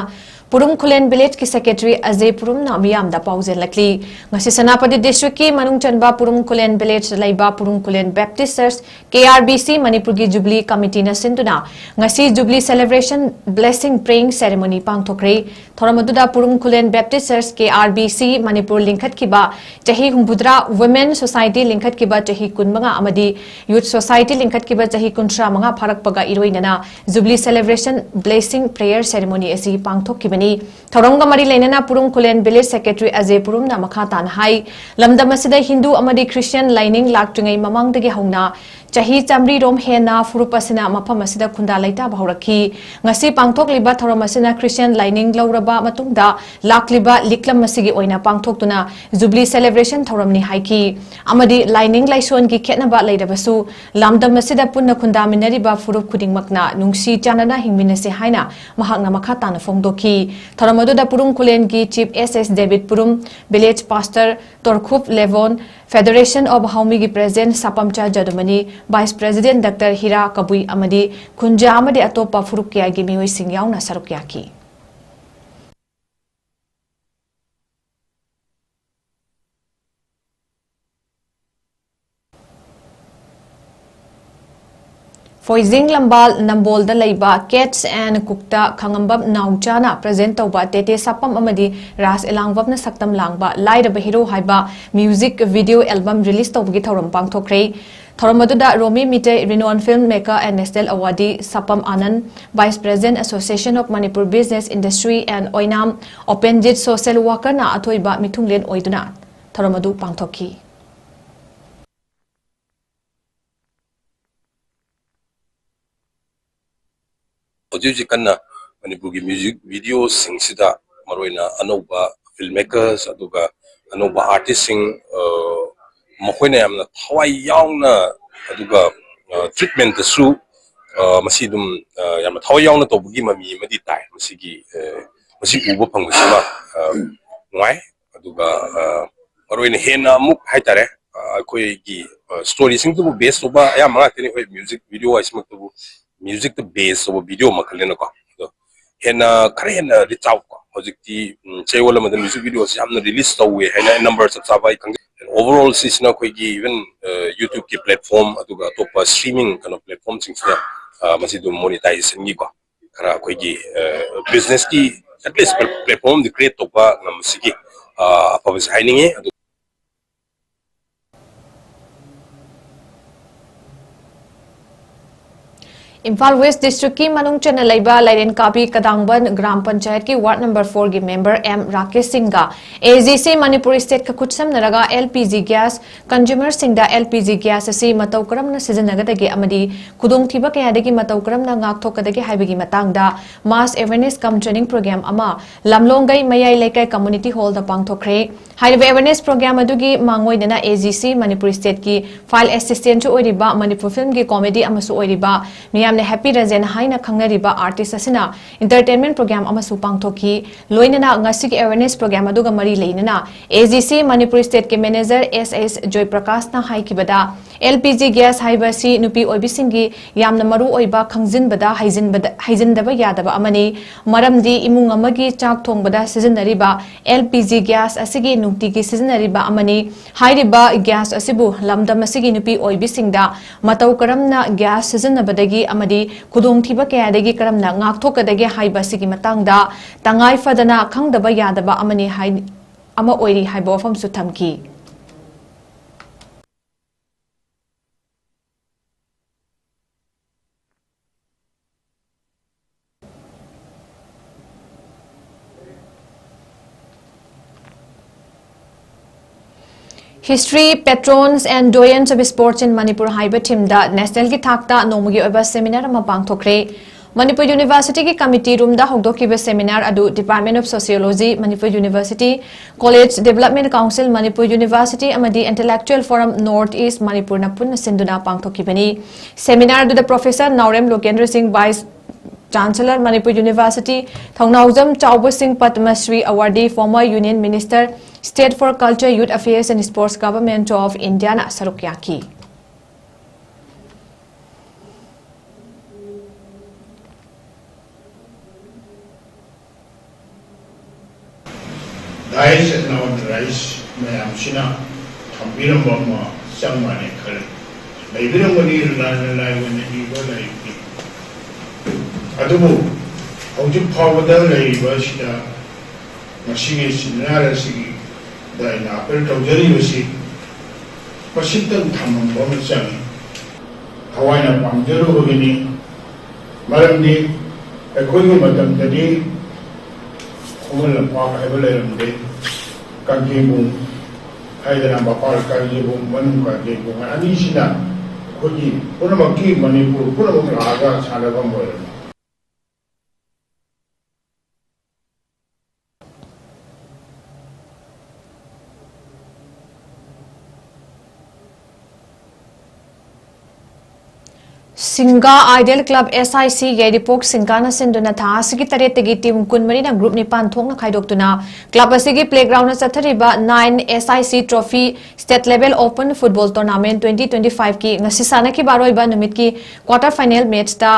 ꯄꯨꯔꯨꯝ ꯈꯨꯂꯦꯟ ꯚꯤꯂꯦꯖꯀꯤ ꯁꯦꯀ꯭ꯔꯦꯇꯔꯤ ꯑꯖꯦ ꯄꯨꯔꯨꯝꯅ ꯃꯤꯌꯥꯝꯗ ꯄꯥꯎꯖꯦꯜꯂꯛꯂꯤ꯫ ꯉꯁꯤ ꯁꯦꯅꯥꯄꯇꯤ ꯗꯤꯁꯇ꯭ꯔꯤꯛꯀꯤ ꯃꯅꯨꯡ ꯆꯟꯕ ꯄꯨꯔꯨꯝ ꯈꯨꯂꯦꯟ ꯚꯤꯂꯦꯖ ꯂꯩꯕ ꯄꯨꯔꯨꯝ ꯈꯨꯂꯦꯟ ꯕꯦꯞꯇꯤꯁ ꯆꯔꯆ, ꯀꯦ ꯑꯥꯔ ꯕꯤ ꯁꯤ, ꯃꯅꯤꯄꯨꯔꯒꯤ ꯖꯨꯕꯤꯂꯤ ꯀꯃꯤꯇꯤꯅ ꯁꯤꯟꯗꯨꯅ ꯉꯁꯤ jubilee celebration blessing preying ceremony ꯄꯥꯡꯊꯣꯛꯈ꯭ꯔꯦ꯫ ꯊꯧꯔꯝ ꯑꯗꯨꯗ ꯄꯨꯔꯨꯝ ꯈꯨꯂꯦꯟ ꯕꯦꯞꯇꯤꯁ ꯆꯔꯆ, ꯀꯦ ꯑꯥꯔ ꯕꯤ ꯁꯤ, ꯃꯅꯤꯄꯨꯔ ꯂꯤꯡꯈꯠꯈꯤꯕ ꯆꯍꯤ ꯍꯨꯝꯐꯨꯇꯔꯥ, ꯋꯨꯃꯦꯟ ꯁꯣꯁꯥꯏꯇꯤ ꯂꯤꯡꯈꯠꯈꯤꯕ ꯆꯍꯤ ꯀꯨꯟꯃꯉꯥ ꯑꯃꯗꯤ ꯌꯨꯊ ꯁꯣꯁꯥꯏꯇꯤ ꯂꯤꯡꯈꯠꯈꯤꯕ ꯆꯍꯤ ꯀꯨꯟꯊ꯭ꯔꯥ ꯃꯉꯥ ꯐꯥꯔꯛꯄꯒ ꯏꯔꯣꯏꯅꯅ jubilee celebration blessing prayer ceremony ꯑꯁꯤ ꯄꯥꯡꯊꯣꯛꯈꯤꯕꯅꯤ꯫ ꯊꯧꯔꯝꯒ ꯃꯔꯤ ꯂꯩꯅꯅ ꯄꯨꯔꯨꯝ ꯈꯨꯂꯦꯟ ꯚꯤꯂꯦꯖ ꯁꯦꯀ꯭ꯔꯦꯇꯔꯤ ꯑꯖꯦ ꯄꯨꯔꯨꯝꯅ ꯃꯈꯥ ꯇꯥꯅ ꯍꯥꯏ, ꯂꯝꯗꯝ ꯑꯁꯤꯗ ꯍꯤꯟꯗꯨ ꯑꯃꯗꯤ ꯈ꯭ꯔꯤꯁꯇꯤꯌꯟ ꯂꯥꯏꯅꯤꯡ ꯂꯥꯛꯇ꯭ꯔꯤꯉꯩ ꯃꯃꯥꯡꯗꯒꯤ ꯍꯧꯅ ꯆꯍꯤ ꯆꯥꯃꯔꯤ ꯔꯣꯝ ꯍꯦꯟꯅ ꯐꯨꯔꯨꯞ ꯑꯁꯤꯅ ꯃꯐꯝ ꯑꯁꯤꯗ ꯈꯨꯟꯗꯥ ꯂꯩꯇꯥꯕ ꯍꯧꯔꯛꯈꯤ꯫ ꯉꯁꯤ ꯄꯥꯡꯊꯣꯛꯂꯤꯕ ꯊꯧꯔꯝ ꯑꯁꯤꯅ ꯈ꯭ꯔꯤꯁꯇꯤꯌꯟ ꯂꯥꯏꯅꯤꯡ ꯂꯧꯔꯕ ꯃꯇꯨꯡꯗ ꯂꯥꯛꯂꯤꯕ ꯂꯤꯛꯂꯝ ꯑꯁꯤꯒꯤ ꯑꯣꯏꯅ ꯄꯥꯡꯊꯣꯛꯇꯨꯅ ꯖꯨꯕꯤꯂꯤ ꯁꯦꯂꯦꯕ꯭ꯔꯦꯁꯟ ꯊꯧꯔꯝꯅꯤ ꯍꯥꯏꯈꯤ꯫ ꯑꯃꯗꯤ ꯂꯥꯏꯅꯤꯡ ꯂꯥꯏꯁꯣꯟꯒꯤ ꯈꯦꯠꯅꯕ ꯂꯩꯔꯕꯁꯨ ꯂꯝꯗꯝ ꯑꯁꯤꯗ ꯄꯨꯟꯅ ꯈꯨꯟꯗꯥꯃꯤꯟꯅꯔꯤꯕ ꯐꯨꯔꯨꯞ ꯈꯨꯗꯤꯡꯃꯛꯅ ꯅꯨꯡꯁꯤ ꯆꯥꯟꯅꯅ ꯍꯤꯡꯃꯤꯟꯅꯁꯤ ꯍꯥꯏꯅ ꯃꯍꯥꯛꯅ ꯃꯈꯥ ꯇꯥꯅ ꯐꯣꯡꯗꯣꯛꯈꯤ꯫ ꯊꯧꯔꯝ ꯑꯗꯨꯗ ꯄꯨꯔꯨꯝ ꯈꯨꯂꯦꯟꯒꯤ ꯆꯤꯐ ꯑꯦꯁ ꯑꯦꯁ ꯗꯦꯕꯤꯠ Purum, village pastor Torkhup Lebon, federation of ꯍꯥꯎꯃꯤꯒꯤ president Sapamcha Jadumani, vice president doctor Hira Kabui ꯑꯃꯗꯤ ꯈꯨꯟꯖꯥ ꯑꯃꯗꯤ ꯑꯇꯣꯞꯄ ꯐꯨꯔꯨꯞ ꯀꯌꯥꯒꯤ ꯃꯤꯑꯣꯏꯁꯤꯡ ꯌꯥꯎꯅ ꯁꯔꯨꯛ ꯌꯥꯈꯤ꯫ ꯐꯣꯏꯖꯤꯡ ꯂꯝꯕꯥꯜ ꯅꯝꯕꯣꯜꯗ ꯂꯩꯕ ꯀꯦꯠꯁ ꯑꯦꯟ ꯀꯨꯛꯇ ꯈꯥꯉꯝꯕꯝ ꯅꯥꯎꯆꯥꯅ ꯄ꯭ꯔꯦꯖꯦꯟꯠ ꯇꯧꯕ ꯇꯦꯇꯦ ꯁꯥꯄꯝ ꯑꯃꯗꯤ ꯔꯥꯖ ꯏꯂꯥꯡꯕꯝꯅ ꯁꯛꯇꯝ ꯂꯥꯡꯕ ꯂꯥꯏꯔꯕ ꯍꯤꯔꯣ ꯍꯥꯏꯕ ꯃ꯭ꯌꯨꯖꯤꯛ ꯚꯤꯗꯤꯑꯣ ꯑꯦꯜꯕꯝ ꯔꯤꯂꯤꯖ ꯇꯧꯕꯒꯤ ꯊꯧꯔꯝ ꯄꯥꯡꯊꯣꯛꯈ꯭ꯔꯦ꯫ ꯊꯧꯔꯝ ꯑꯗꯨꯗ ꯔꯣꯃꯤ Meitei, renowned film maker and national awardee ꯁꯥꯄꯝ Anand, Vice President, Association of Manipur Business Industry and Oinam ꯑꯣꯄꯦꯟꯖꯤꯠ social workerꯅ ꯑꯊꯣꯏꯕ ꯃꯤꯊꯨꯡꯂꯦꯟ ꯑꯣꯏꯗꯨꯅ ꯊꯧꯔꯝ ꯑꯗꯨ ꯄꯥꯡꯊꯣꯛꯈꯤ꯫ ꯍꯧꯖꯤꯛ ꯍꯧꯖꯤꯛ ꯀꯟꯅ ꯃꯅꯤꯄꯨꯔꯒꯤ ꯃ꯭ꯌꯨꯖꯤꯛ ꯚꯤꯗꯤꯑꯣꯁꯤꯡꯁꯤꯗ ꯃꯔꯨꯑꯣꯏꯅ ꯑꯅꯧꯕ film makers ꯑꯗꯨꯒ ꯑꯅꯧꯕ artistꯁꯤꯡ, ꯑ, ꯃꯈꯣꯏꯅ ꯌꯥꯝꯅ ꯊꯋꯥꯏ ꯌꯥꯎꯅ, ꯑꯗꯨꯒ, ꯑ, treatmentꯇꯁꯨ, ꯑ, ꯃꯁꯤ ꯑꯗꯨꯝ, ꯑ, ꯌꯥꯝꯅ ꯊꯋꯥꯏ ꯌꯥꯎꯅ ꯇꯧꯕꯒꯤ ꯃꯃꯤ ꯑꯃꯗꯤ ꯇꯥꯏ꯫ ꯃꯁꯤꯒꯤ, ꯑ, ꯃꯁꯤ ꯎꯕ ꯐꯪꯕꯁꯤꯃ, ꯑ, ꯅꯨꯡꯉꯥꯏ꯫ ꯑꯗꯨꯒ, ꯑ, ꯃꯔꯨꯑꯣꯏꯅ ꯍꯦꯟꯅ ꯑꯃꯨꯛ ꯍꯥꯏꯇꯥꯔꯦ, ꯑ, ꯑꯩꯈꯣꯏꯒꯤ, ꯑ, storyꯁꯤꯡꯗꯨꯕꯨ base ꯇꯧꯕ ꯑꯌꯥꯝꯕ ꯉꯥꯛꯇꯅꯤ꯫ ꯑꯩꯈꯣꯏ ꯃ꯭ꯌꯨꯖꯤꯛ ꯚꯤꯗꯤꯑꯣ ꯍꯥꯏꯁꯤꯃꯛꯇꯕꯨ ꯃ꯭ꯌꯨꯖꯤꯛꯇ base ꯇꯧꯕ ꯚꯤꯗꯤꯑꯣ ꯃꯈꯜꯅꯤꯅꯀꯣ꯫ ꯑꯗꯣ ꯍꯦꯟꯅ, ꯈꯔ ꯍꯦꯟꯅ reach out ꯀꯣ, ꯍꯧꯖꯤꯛꯇꯤ ꯎꯝ, ꯆꯌꯣꯜ ꯑꯃꯗ music video ꯁꯤ ꯌꯥꯝꯅ release ꯇꯧꯋꯦ ꯍꯥꯏꯅ number ꯆꯞ ꯆꯥꯕ ꯑꯩ ꯈꯪꯖꯩ꯫ Overall ꯁꯤꯁꯤꯅ ꯑꯩꯈꯣꯏꯒꯤ even YouTubeꯀꯤ platform, ꯑꯗꯨꯒ ꯑꯇꯣꯞꯄ streaming ꯀꯩꯅꯣ platformꯁꯤꯡꯁꯤꯗ ꯃꯁꯤꯗꯨ monetisation ꯒꯤꯀꯣ, ꯈꯔ ꯑꯩꯈꯣꯏꯒꯤ businessꯀꯤ at least platform ꯑꯃꯗꯤ create ꯇꯧꯕ ꯉꯝꯕꯁꯤꯒꯤ ꯑꯐꯕꯁꯤ ꯍꯥꯏꯅꯤꯡꯉꯤ꯫ ꯑꯗꯨ ꯏꯝꯐꯥꯜ West Districtꯀꯤ ꯃꯅꯨꯡ ꯆꯟꯅ ꯂꯩꯕ ꯂꯥꯏꯔꯦꯟꯀꯥꯕꯤ ꯀꯗꯥꯡꯕꯟ ꯒ꯭ꯔꯥꯝ ꯄꯟꯆꯥꯌꯠꯀꯤ ward number fourꯒꯤ member M Rakesh ꯁꯤꯡꯒ AGC Manipur stateꯀ ꯈꯨꯠꯁꯝꯅꯔꯒ LPG gas consumerꯁꯤꯡꯗ LPG gas ꯑꯁꯤ ꯃꯇꯧ ꯀꯔꯝꯅ ꯁꯤꯖꯤꯟꯅꯒꯗꯒꯦ ꯑꯃꯗꯤ ꯈꯨꯗꯣꯡꯊꯤꯕ ꯀꯌꯥꯗꯒꯤ ꯃꯇꯧ ꯀꯔꯝꯅ ꯉꯥꯛꯊꯣꯛꯀꯗꯒꯦ ꯍꯥꯏꯕꯒꯤ ꯃꯇꯥꯡꯗ mass awareness cum training program ꯑꯃ ꯂꯝꯂꯣꯡꯒꯩ ꯃꯌꯥꯏ ꯂꯩꯀꯥꯏ community hallꯗ ꯄꯥꯡꯊꯣꯛꯈ꯭ꯔꯦ꯫ ꯍꯥꯏꯔꯤꯕ awareness program ꯑꯗꯨꯒꯤ ꯃꯥꯡꯑꯣꯏꯅꯅ AGC ꯃꯅꯤꯄꯨꯔ stateꯀꯤ file assistantꯁꯨ ꯑꯣꯏꯔꯤꯕ, ꯃꯅꯤꯄꯨꯔ filmꯒꯤ comedy ꯑꯃꯁꯨ ꯑꯣꯏꯔꯤꯕ, ꯃꯤꯌꯥꯝꯅ Happy Rajen ꯍꯥꯏꯅ ꯈꯪꯅꯔꯤꯕ artist ꯑꯁꯤꯅ entertainment program ꯑꯃꯁꯨ ꯄꯥꯡꯊꯣꯛꯈꯤ꯫ ꯂꯣꯏꯅꯅ ꯉꯁꯤꯒꯤ awareness program ꯑꯗꯨꯒ ꯃꯔꯤ ꯂꯩꯅꯅ AGC Manipur stateꯀꯤ manager S S ꯖꯣꯏꯄ꯭ꯔꯀꯥꯁꯅ ꯍꯥꯏꯈꯤꯕꯗ, LPG gas ꯍꯥꯏꯕ ꯑꯁꯤ ꯅꯨꯄꯤ ꯑꯣꯏꯕꯤꯁꯤꯡꯒꯤ ꯌꯥꯝꯅ ꯃꯔꯨ ꯑꯣꯏꯕ ꯈꯪꯖꯤꯟꯕꯗ ꯍꯩꯖꯤꯟꯕꯗ, ꯍꯩꯖꯤꯟꯗꯕ ꯌꯥꯗꯕ ꯑꯃꯅꯤ꯫ ꯃꯔꯝꯗꯤ ꯏꯃꯨꯡ ꯑꯃꯒꯤ ꯆꯥꯛ ꯊꯣꯡꯕꯗ ꯁꯤꯖꯤꯟꯅꯔꯤꯕ LPG gas ꯑꯁꯤꯒꯤ ꯅꯨꯡꯇꯤꯒꯤ ꯁꯤꯖꯤꯟꯅꯔꯤꯕ ꯑꯃꯅꯤ꯫ ꯍꯥꯏꯔꯤꯕ gas ꯑꯁꯤꯕꯨ ꯂꯝꯗꯝ ꯑꯁꯤꯒꯤ ꯅꯨꯄꯤ ꯑꯣꯏꯕꯤꯁꯤꯡꯗ ꯃꯇꯧ ꯀꯔꯝꯅ gas ꯁꯤꯖꯤꯟꯅꯕꯗꯒꯤ ꯑꯃꯗꯤ ꯈꯨꯗꯣꯡꯊꯤꯕ ꯀꯌꯥꯗꯒꯤ ꯀꯔꯝꯅ ꯉꯥꯛꯊꯣꯛꯀꯗꯒꯦ ꯍꯥꯏꯕ ꯑꯁꯤꯒꯤ ꯃꯇꯥꯡꯗ ꯇꯉꯥꯏ ꯐꯗꯅ ꯈꯪꯗꯕ ꯌꯥꯗꯕ ꯑꯃꯅꯤ ꯍꯥꯏ-, ꯑꯃ ꯑꯣꯏꯔꯤ ꯍꯥꯏꯕ ꯋꯥꯐꯝꯁꯨ ꯊꯝꯈꯤ꯫ History, Patrons and Doyens of Sports in Manipur ꯍꯥꯏꯕ themeꯗ nationalꯒꯤ ꯊꯥꯛꯇ ꯅꯣꯡꯃꯒꯤ ꯑꯣꯏꯕ seminar ꯑꯃ ꯄꯥꯡꯊꯣꯛꯈ꯭ꯔꯦ꯫ ꯃꯅꯤꯄꯨꯔ Universityꯒꯤ committee roomꯗ ꯍꯧꯗꯣꯛꯈꯤꯕ seminar ꯑꯗꯨ Department of Sociology, Manipur University, College Development Council, Manipur University ꯑꯃꯗꯤ Intellectual Forum North East ꯃꯅꯤꯄꯨꯔꯅ ꯄꯨꯟꯅ ꯁꯤꯟꯗꯨꯅ ꯄꯥꯡꯊꯣꯛꯈꯤꯕꯅꯤ꯫ Seminar ꯑꯗꯨꯗ Professor ꯅꯥꯎꯔꯦꯝ ꯂꯣꯀꯦꯟꯗ꯭ꯔ ꯁꯤꯡ, Vice Chancellor, Manipur University, ꯊꯧꯅꯥꯎꯖꯝ ꯆꯥꯎꯕ ꯁꯤꯡ, Padma Shri awardee, former Union Minister, State for Culture, Youth Affairs and Sports, Government of Indiaꯅ ꯁꯔꯨꯛ ꯌꯥꯈꯤ꯫ Rise and Our Rise ꯃꯌꯥꯝꯁꯤꯅ ꯊꯝꯕꯤꯔꯝꯕ ꯑꯃ ꯆꯪ ꯃꯥꯟꯅꯩ ꯈꯜꯂꯤ꯫ ꯂꯩꯕꯤꯔꯝꯒꯅꯤ, ꯂꯥꯏꯅ ꯂꯥꯏ ꯑꯣꯏꯅ ꯏꯕ ꯂꯥꯏꯔꯤꯛꯇꯤ꯫ ꯑꯗꯨꯕꯨ ꯍꯧꯖꯤꯛ ꯐꯥꯎꯕꯗ ꯂꯩꯔꯤꯕ ꯑꯁꯤꯗ ꯉꯁꯤꯒꯤ seminar ꯑꯁꯤꯒꯤꯗ ꯑꯩꯅ ꯑꯥꯄꯤꯜ ꯇꯧꯖꯔꯤꯕꯁꯤ ꯃꯁꯤꯇꯪ ꯊꯝꯃꯝꯕ ꯑꯃ ꯆꯪꯉꯤ꯫ ꯊꯋꯥꯏꯅ ꯄꯥꯝꯖꯔꯨꯕꯒꯤꯅꯤ꯫ ꯃꯔꯝꯗꯤ ꯑꯩꯈꯣꯏꯒꯤ ꯃꯇꯝꯗꯗꯤ ꯈꯨꯃꯟ ꯂꯝꯄꯥꯛ ꯍꯥꯏꯕ ꯂꯩꯔꯝꯗꯦ꯫ ꯀꯥꯡꯖꯩꯕꯨꯡ ꯍꯥꯏꯗꯅ ꯃꯄꯥꯟ ꯀꯥꯡꯖꯩꯕꯨꯡ, ꯃꯅꯨꯡ ꯀꯥꯡꯖꯩꯕꯨꯡ ꯑꯅꯤꯁꯤꯅ ꯑꯩꯈꯣꯏꯒꯤ ꯄꯨꯝꯅꯃꯛꯀꯤ ꯃꯅꯤꯄꯨꯔ ꯄꯨꯝꯅꯃꯛ ꯂꯥꯛꯑꯒ ꯁꯥꯟꯅꯐꯝ ꯑꯣꯏꯔꯝꯃꯤ꯫ ꯁꯤꯡꯒꯥ Ideal Club S I C ꯌꯥꯏꯔꯤꯄꯣꯛ ꯁꯤꯡꯒꯥꯅ ꯁꯤꯟꯗꯨꯅ ꯊꯥ ꯑꯁꯤꯒꯤ ꯇꯔꯦꯠꯇꯒꯤ team ꯀꯨꯟꯃꯔꯤꯅ group ꯅꯤꯄꯥꯟ ꯊꯣꯛꯅ ꯈꯥꯏꯗꯣꯛꯇꯨꯅ club ꯑꯁꯤꯒꯤ playground ꯗ ꯆꯠꯊꯔꯤꯕ nine S I C Trophy State Level Open Football Tournament twenty twenty five ꯀꯤ ꯉꯁꯤ ꯁꯥꯟꯅꯈꯤꯕ ꯑꯔꯣꯏꯕ ꯅꯨꯃꯤꯠꯀꯤ quarter final match ꯇ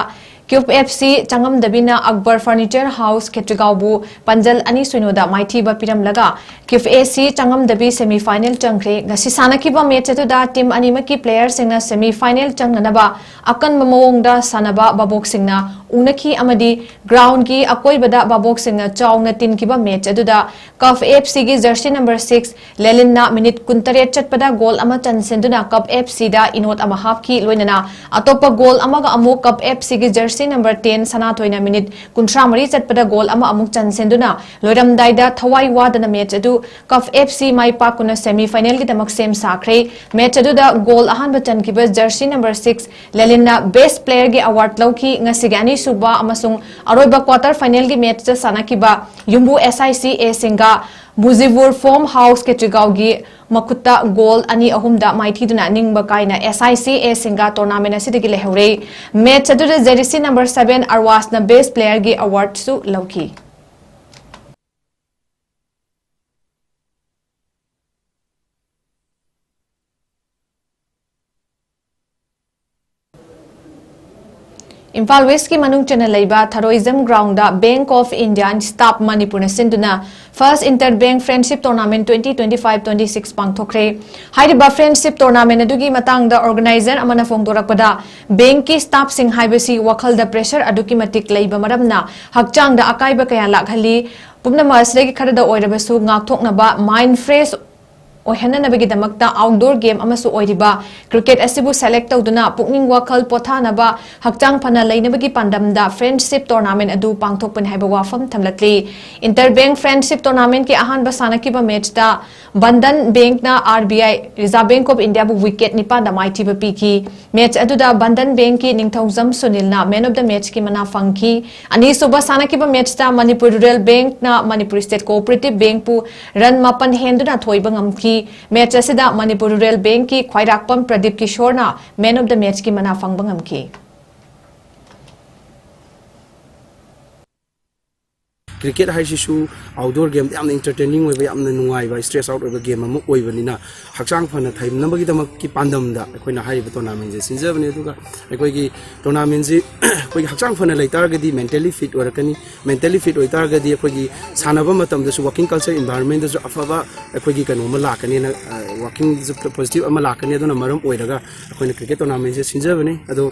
ꯀ꯭ꯌꯨꯕ ꯑꯦꯐ ꯁꯤ ꯆꯉꯝꯗꯕꯤꯅ ꯑꯛꯕꯔ ꯐꯔꯅꯤꯆꯔ ꯍꯥꯎꯁ ꯈꯦꯇ꯭ꯔꯤꯒꯥꯎꯕꯨ ꯄꯥꯟꯖꯜ ꯑꯅꯤ ꯁꯤꯅꯣꯗ ꯃꯥꯏꯊꯤꯕ ꯄꯤꯔꯝꯂꯒ, ꯀ꯭ꯌꯨꯕ ꯑꯦꯐ ꯁꯤ ꯆꯉꯝꯗꯕꯤ semi final ꯆꯪꯈ꯭ꯔꯦ꯫ ꯉꯁꯤ ꯁꯥꯟꯅꯈꯤꯕ match ꯑꯗꯨꯗ team ꯑꯅꯤꯃꯛꯀꯤ player ꯁꯤꯡꯅ semi final ꯆꯪꯅꯅꯕ ꯑꯀꯟꯕ ꯃꯑꯣꯡꯗ ꯁꯥꯟꯅꯕ ꯚꯥꯕꯣꯛꯁꯤꯡꯅ ꯎꯅꯈꯤ ꯑꯃꯗꯤ ground ꯀꯤ ꯑꯀꯣꯏꯕꯗ ꯚꯥꯕꯣꯛꯁꯤꯡꯅ ꯆꯥꯎꯅ ꯇꯤꯟꯈꯤꯕ match ꯑꯗꯨꯗ ꯀ꯭ꯌꯨꯕ ꯑꯦꯐ ꯁꯤ ꯒꯤ jersey number six ꯂꯦꯂꯤꯟꯅ minute ꯀꯨꯟꯇꯔꯦꯠ ꯆꯠꯄꯗ goal ꯑꯃ ꯆꯟꯁꯤꯟꯗꯨꯅ ꯀ꯭ꯌꯨꯕ ꯑꯦꯐ ꯁꯤ ꯗ ꯏꯅꯣꯠ ꯑꯃ ꯍꯥꯞꯈꯤ꯫ ꯂꯣꯏꯅꯅ ꯑꯇꯣꯞꯄ goal ꯑꯃꯒ ꯑꯃꯨꯛ ꯀ꯭ꯌꯨꯕ ꯑꯦꯐ ꯁꯤ ꯒꯤ jersey number ten ꯁꯅꯥꯊꯣꯏꯅ minute ꯀꯨꯟꯊ꯭ꯔꯥꯃꯔꯤ ꯆꯠꯄꯗ goal ꯑꯃ ꯑꯃꯨꯛ ꯆꯟꯁꯤꯟꯗꯨꯅ ꯂꯣꯏꯔꯝꯗꯥꯏꯗ ꯊꯋꯥꯏ ꯋꯥꯗꯅ match ꯑꯗꯨ ꯀ꯭ꯌꯨꯕ ꯑꯦꯐ ꯁꯤ ꯃꯥꯏ ꯄꯥꯛꯇꯨꯅ semi final ꯒꯤꯗꯃꯛ ꯁꯦꯝ ꯁꯥꯈ꯭ꯔꯦ꯫ Match ꯑꯗꯨꯗ goal ꯑꯍꯥꯟꯕ ꯆꯟꯈꯤꯕ jersey number six ꯂꯦꯂꯤꯟꯅ best player ꯒꯤ award ꯂꯧꯈꯤ꯫ ꯉꯁꯤꯒꯤ ꯑꯅꯤꯁꯨꯕ ꯑꯃꯁꯨꯡ ꯑꯔꯣꯏꯕ quarter final ꯒꯤ match ꯇ ꯁꯥꯟꯅꯈꯤꯕ ꯌꯨꯝꯕꯨ S I C A ꯁꯤꯡꯒ ꯃꯨꯖꯤꯕꯨꯔ ꯐꯣꯝ ꯍꯥꯎꯁ ꯈꯦꯇ꯭ꯔꯤꯒꯥꯎꯒꯤ ꯃꯈꯨꯠꯇ goal ꯑꯅꯤ ꯑꯍꯨꯝꯗ ꯃꯥꯏꯊꯤꯗꯨꯅ ꯅꯤꯡꯕ ꯀꯥꯏꯅ S I C A ꯁꯤꯡꯒ tournament ꯑꯁꯤꯗꯒꯤ ꯂꯩꯍꯧꯔꯦ꯫ Match ꯑꯗꯨꯗ jersey number seven ꯑꯔꯋꯥꯁꯅ best player ꯒꯤ award ꯁꯨ ꯂꯧꯈꯤ꯫ ꯏꯝꯐꯥꯜ ꯋꯦꯁꯀꯤ ꯃꯅꯨꯡ ꯆꯟꯅ ꯂꯩꯕ ꯊꯔꯣꯏꯖꯝ ground Bank of India and Staff ꯃꯅꯤꯄꯨꯔꯅ ꯁꯤꯟꯗꯨꯅ First Inter Bank Friendship Tournament twenty twenty-five twenty-six ꯄꯥꯡꯊꯣꯛꯈ꯭ꯔꯦ꯫ ꯍꯥꯏꯔꯤꯕ friendship tournament ꯑꯗꯨꯒꯤ ꯃꯇꯥꯡꯗ organizer ꯑꯃꯅ ꯐꯣꯡꯗꯣꯔꯛꯄꯗ, bankꯀꯤ staffꯁꯤꯡ ꯍꯥꯏꯕꯁꯤ ꯋꯥꯈꯜꯗ pressure ꯑꯗꯨꯛꯀꯤ ꯃꯇꯤꯛ ꯂꯩꯕ ꯃꯔꯝꯅ ꯍꯛꯆꯥꯡꯗ ꯑꯀꯥꯏꯕ ꯀꯌꯥ ꯂꯥꯛꯍꯜꯂꯤ꯫ ꯄꯨꯝꯅꯃꯛ ꯑꯁꯤꯗꯒꯤ ꯈꯔꯗ ꯑꯣꯏꯔꯕꯁꯨ ꯉꯥꯛꯊꯣꯛꯅꯕ, mind fresh ꯑꯣꯏꯍꯟꯅꯅꯕꯒꯤꯗꯃꯛꯇ outdoor game ꯑꯃꯁꯨ ꯑꯣꯏꯔꯤꯕ cricket ꯑꯁꯤꯕꯨ select ꯇꯧꯗꯨꯅ ꯄꯨꯛꯅꯤꯡ ꯋꯥꯈꯜ ꯄꯣꯊꯥꯅꯕ, ꯍꯛꯆꯥꯡ ꯐꯅ ꯂꯩꯅꯕꯒꯤ ꯄꯥꯟꯗꯝꯗ friendship tournament ꯑꯗꯨ ꯄꯥꯡꯊꯣꯛꯄꯅꯤ ꯍꯥꯏꯕ ꯋꯥꯐꯝ ꯊꯝꯂꯛꯂꯤ꯫ Inter Bank Friendship Tournamentꯀꯤ ꯑꯍꯥꯟꯕ ꯁꯥꯟꯅꯈꯤꯕ matchꯇ Bandhan ꯕꯦꯡꯛꯅ R B I, Reserve Bank of Indiaꯕꯨ wicket ꯅꯤꯄꯥꯟꯗ ꯃꯥꯏꯊꯤꯕ ꯄꯤꯈꯤ꯫ Match ꯑꯗꯨꯗ ꯕꯟꯙꯟ ꯕꯦꯡꯛꯀꯤ ꯅꯤꯡꯊꯧꯖꯝ ꯁꯨꯅꯤꯜꯅ man of the matchꯀꯤ ꯃꯅꯥ ꯐꯪꯈꯤ꯫ ꯑꯅꯤꯁꯨꯕ ꯁꯥꯟꯅꯈꯤꯕ matchꯇ ꯃꯅꯤꯄꯨꯔ ꯔꯨꯔꯦꯜ ꯕꯦꯡꯛꯅ ꯃꯅꯤꯄꯨꯔ ꯁ꯭ꯇꯦꯠ ꯀꯣꯑꯣꯄꯔꯦꯇꯤꯚ ꯕꯦꯡꯛꯄꯨ run ꯃꯥꯄꯟ ꯍꯦꯟꯗꯨꯅ ꯊꯣꯏꯕ ꯉꯝꯈꯤ꯫ Match ꯑꯁꯤꯗ ꯃꯅꯤꯄꯨꯔ ꯔꯨꯔꯦꯜ ꯕꯦꯡꯛꯀꯤ ꯈ꯭ꯋꯥꯏꯔꯥꯛꯄꯝ ꯄ꯭ꯔꯗꯤꯞ ꯀꯤꯁꯣꯔꯅ man of the matchꯀꯤ ꯃꯅꯥ ꯐꯪꯕ ꯉꯝꯈꯤ꯫ ꯀ꯭ꯔꯤꯀꯦꯠ ꯍꯥꯏꯁꯤꯁꯨ outdoor game ꯌꯥꯝꯅ entertaining ꯑꯣꯏꯕ, ꯌꯥꯝꯅ ꯅꯨꯡꯉꯥꯏꯕ, stress out ꯑꯣꯏꯕ game ꯑꯃ ꯑꯣꯏꯕꯅꯤꯅ, ꯍꯛꯆꯥꯡ ꯐꯅ ꯊꯝꯅꯕꯒꯤꯗꯃꯛꯀꯤ ꯄꯥꯟꯗꯝꯗ ꯑꯩꯈꯣꯏꯅ ꯍꯥꯏꯔꯤꯕ tournamentꯁꯦ ꯁꯤꯟꯖꯕꯅꯤ꯫ ꯑꯗꯨꯒ ꯑꯩꯈꯣꯏꯒꯤ tournamentꯁꯤ ꯑꯩꯈꯣꯏꯒꯤ ꯍꯛꯆꯥꯡ ꯐꯅ ꯂꯩꯇꯥꯔꯒꯗꯤ mentally fit ꯑꯣꯏꯔꯛꯀꯅꯤ꯫ Mentally fit ꯑꯣꯏꯇꯥꯔꯒꯗꯤ ꯑꯩꯈꯣꯏꯒꯤ ꯁꯥꯟꯅꯕ ꯃꯇꯝꯗꯁꯨ working culture environmentꯗꯁꯨ ꯑꯐꯕ ꯑꯩꯈꯣꯏꯒꯤ ꯀꯩꯅꯣ ꯑꯃ ꯂꯥꯛꯀꯅꯤꯅ, workingꯗꯁꯨ positive ꯑꯃ ꯂꯥꯛꯀꯅꯤ꯫ ꯑꯗꯨꯅ ꯃꯔꯝ ꯑꯣꯏꯔꯒ ꯑꯩꯈꯣꯏꯅ cricket tournamentꯁꯦ ꯁꯤꯟꯖꯕꯅꯤ꯫ ꯑꯗꯣ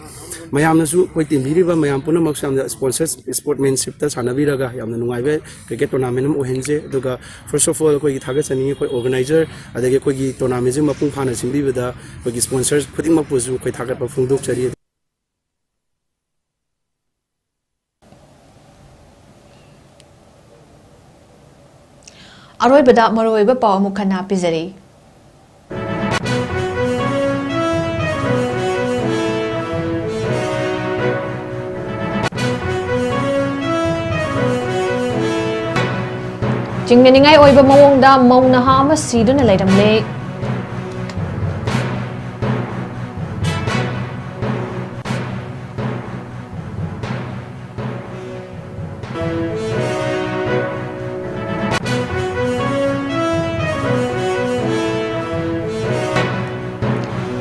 ꯃꯌꯥꯝꯅꯁꯨ ꯑꯩꯈꯣꯏ ꯇꯤꯟꯕꯤꯔꯤꯕ ꯃꯌꯥꯝ ꯄꯨꯝꯅꯃꯛꯁꯨ ꯌꯥꯝꯅ sponsor, sportsmanshipꯇ ꯁꯥꯟꯅꯕꯤꯔꯒ ꯌꯥꯝꯅ ꯅꯨꯡꯉꯥꯏꯕ cricket tournament ꯑꯃ ꯑꯣꯏꯍꯟꯁꯦ꯫ ꯑꯗꯨꯒ first of all ꯑꯩꯈꯣꯏꯒꯤ ꯊꯥꯒꯠꯆꯅꯤꯡꯉꯤ ꯑꯩꯈꯣꯏ organizer, ꯑꯗꯒꯤ ꯑꯩꯈꯣꯏꯒꯤ tournamentꯁꯤ ꯃꯄꯨꯡ ꯐꯥꯅ ꯁꯤꯟꯕꯤꯕꯗ ꯑꯩꯈꯣꯏꯒꯤ sponsor ꯈꯨꯗꯤꯡꯃꯛꯄꯨꯁꯨ ꯑꯩꯈꯣꯏ ꯊꯥꯒꯠꯄ ꯐꯣꯡꯗꯣꯛꯆꯔꯤ꯫ ꯑꯔꯣꯏꯕꯗ ꯃꯔꯨꯑꯣꯏꯕ ꯄꯥꯎ ꯑꯃꯨꯛ ꯍꯟꯅ ꯄꯤꯖꯔꯤ꯫ ꯆꯤꯡꯅꯅꯤꯡꯉꯥꯏ ꯑꯣꯏꯕ ꯃꯑꯣꯡꯗ ꯃꯧ ꯅꯍꯥ ꯑꯃ ꯁꯤꯗꯨꯅ ꯂꯩꯔꯝꯂꯦ꯫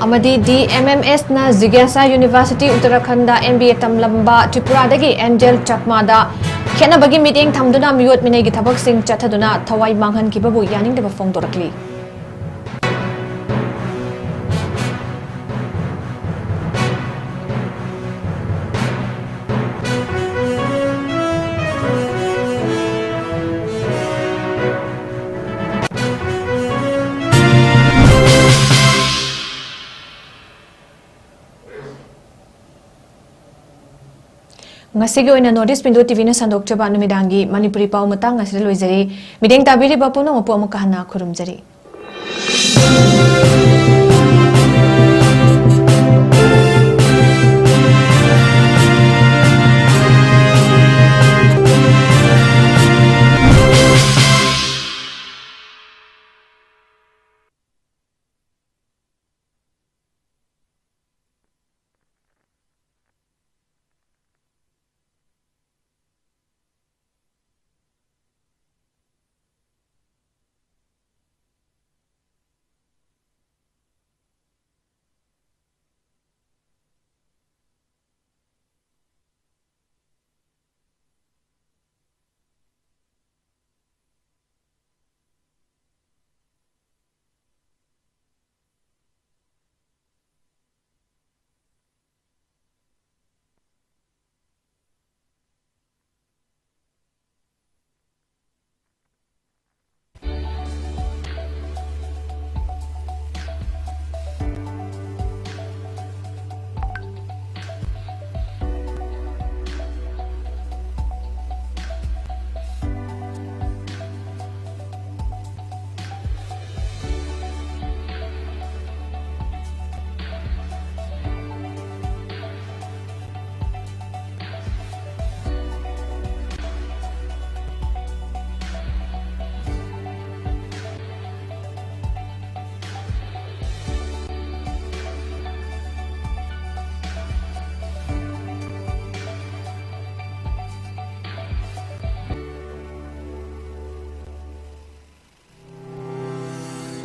ꯑꯃꯗꯤ ꯗꯤ ꯑꯦꯝ ꯑꯦꯝ ꯑꯦꯁꯅ ꯖꯤꯒ꯭ꯌꯥꯁꯥ university Uttarakhand M B A ꯇꯝꯂꯝꯕ ꯇ꯭ꯔꯤꯄꯨꯔꯥꯗꯒꯤ ꯑꯦꯟꯖꯦꯜ ꯆꯛꯃꯥꯗ ꯈꯦꯠꯅꯕꯒꯤ ꯃꯤꯠꯌꯦꯡ ꯊꯝꯗꯨꯅ ꯃꯤꯑꯣꯠ ꯃꯤꯅꯩꯒꯤ ꯊꯕꯛꯁꯤꯡ ꯆꯠꯊꯗꯨꯅ ꯊꯋꯥꯏ ꯃꯥꯡꯍꯟꯈꯤꯕꯕꯨ ꯌꯥꯅꯤꯡꯗꯕ ꯐꯣꯡꯗꯣꯔꯛꯂꯤ꯫ ꯉꯁꯤꯒꯤ ꯑꯣꯏꯅ North East Window ꯇꯤ ꯚꯤꯅ ꯁꯟꯗꯣꯛꯆꯕ ꯅꯨꯃꯤꯗꯥꯡꯒꯤ ꯃꯅꯤꯄꯨꯔꯤ ꯄꯥꯎ ꯃꯇꯥꯡ ꯑꯁꯤꯗ ꯂꯣꯏꯖꯔꯦ꯫ ꯃꯤꯠꯌꯦꯡ ꯇꯥꯕꯤꯔꯤꯕ ꯄꯨꯝꯅꯃꯛꯄꯨ ꯑꯃꯨꯛꯀ ꯍꯟꯅ ꯈꯨꯔꯨꯝꯖꯔꯤ꯫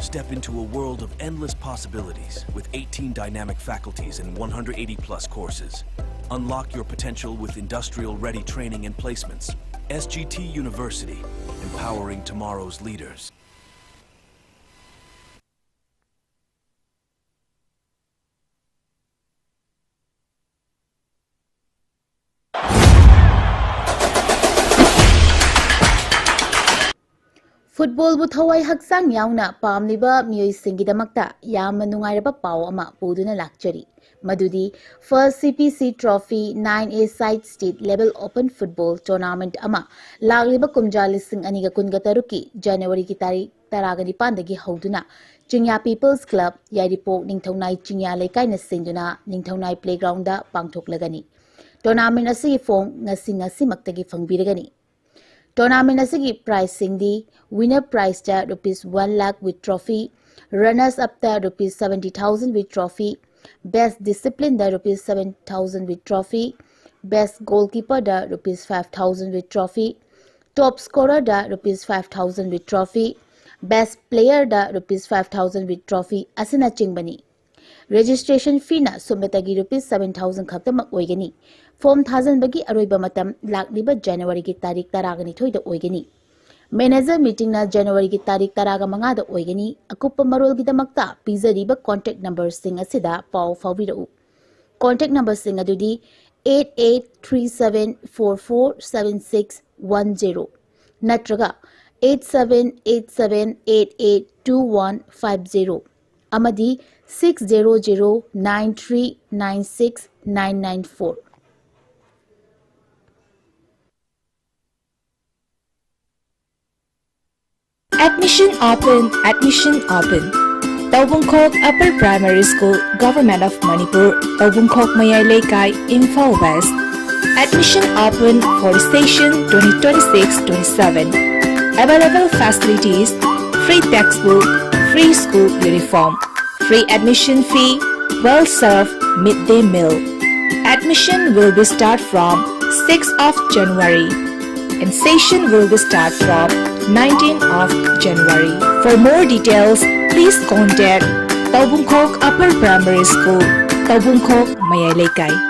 Step into a world of endless possibilities with eighteen dynamic faculties and one hundred eighty plus courses. Unlock your potential with industrial ready training and placements. S G T University, empowering tomorrow's leaders. ꯐꯨꯠꯕꯣꯜꯕꯨ ꯊꯋꯥꯏ ꯍꯛꯆꯥꯡ ꯌꯥꯎꯅ ꯄꯥꯝꯂꯤꯕ ꯃꯤꯑꯣꯏꯁꯤꯡꯒꯤꯗꯃꯛꯇ ꯌꯥꯝꯅ ꯅꯨꯡꯉꯥꯏꯔꯕ ꯄꯥꯎ ꯑꯃ ꯄꯨꯗꯨꯅ ꯂꯥꯛꯆꯔꯤ꯫ ꯃꯗꯨꯗꯤ First C P C Trophy nine A side state level open football tournament ꯑꯃ ꯂꯥꯛꯂꯤꯕ ꯀꯨꯝꯖꯥ ꯂꯤꯁꯤꯡ ꯑꯅꯤꯒ ꯀꯨꯟꯒ ꯇꯔꯨꯛꯀꯤ ꯖꯅꯋꯥꯔꯤꯒꯤ ꯇꯥꯔꯤꯛ ꯇꯔꯥꯒ ꯅꯤꯄꯥꯟꯗꯒꯤ ꯍꯧꯗꯨꯅ ꯆꯤꯡꯌꯥ People's Club, ꯌꯥꯏꯔꯤꯄꯣꯛ ꯅꯤꯡꯊꯧꯅꯥꯏ ꯆꯤꯡꯌꯥ ꯂꯩꯀꯥꯏꯅ ꯁꯤꯡꯗꯨꯅ ꯅꯤꯡꯊꯧꯅꯥꯏ playgroundꯗ ꯄꯥꯡꯊꯣꯛꯂꯒꯅꯤ꯫ Tournament ꯑꯁꯤꯒꯤ form ꯉꯁꯤ ꯉꯁꯤꯃꯛꯇꯒꯤ ꯐꯪꯕꯤꯔꯒꯅꯤ꯫ Tournament ꯑꯁꯤꯒꯤ prizeꯁꯤꯡꯗꯤ: winner prizeꯇ rupees one lakh with trophy, runners upꯇ rupees seventy thousand with trophy, best disciplineꯗ rupees seven thousand with trophy, best goalkeeperꯗ rupees five thousand with trophy, top scorerꯗ rupees five thousand with trophy, best playerꯗ rupees five thousand with trophy ꯑꯁꯤꯅꯆꯤꯡꯕꯅꯤ꯫ Registration feeꯅ ꯁꯨꯞꯅꯇꯒꯤ rupees seven thousand ꯈꯛꯇꯃꯛ ꯑꯣꯏꯒꯅꯤ꯫ Form ꯊꯥꯖꯤꯟꯕꯒꯤ ꯑꯔꯣꯏꯕ ꯃꯇꯝ ꯂꯥꯛꯂꯤꯕ ꯖꯅꯋꯥꯔꯤꯒꯤ ꯇꯥꯔꯤꯛ ꯇꯔꯥꯒ ꯅꯤꯊꯣꯏꯗ ꯑꯣꯏꯒꯅꯤ꯫ Manager meetingꯅ ꯖꯅꯋꯥꯔꯤꯒꯤ ꯇꯥꯔꯤꯛ ꯇꯔꯥꯒ ꯃꯉꯥꯗ ꯑꯣꯏꯒꯅꯤ꯫ ꯑꯀꯨꯞꯄ ꯃꯔꯣꯜꯒꯤꯗꯃꯛꯇ ꯄꯤꯖꯔꯤꯕ contact numberꯁꯤꯡ ꯑꯁꯤꯗ ꯄꯥꯎ ꯐꯥꯎꯕꯤꯔꯛꯎ꯫ Contact numberꯁꯤꯡ ꯑꯗꯨꯗꯤ eight eight three seven four four seven six one zero ꯅꯠꯇ꯭ꯔꯒ eight seven eight seven eight eight two one five zero ꯑꯃꯗꯤ six zero zero nine three nine six nine nine four. Admission open, admission open. Taubungkhok Upper Primary School, Government of Manipur, Taubungkhok Mayai Leikai, Imphal West. Admission open for the session twenty twenty-six twenty-seven. Available facilities: free textbook, free school uniform, free admission fee, well served midday meal. Admission will be start from sixth of January and session will be start from nineteenth of January. For more details, please contact Taubungkhok Upper Primary School, Taubungkhok, Mayai Leikai.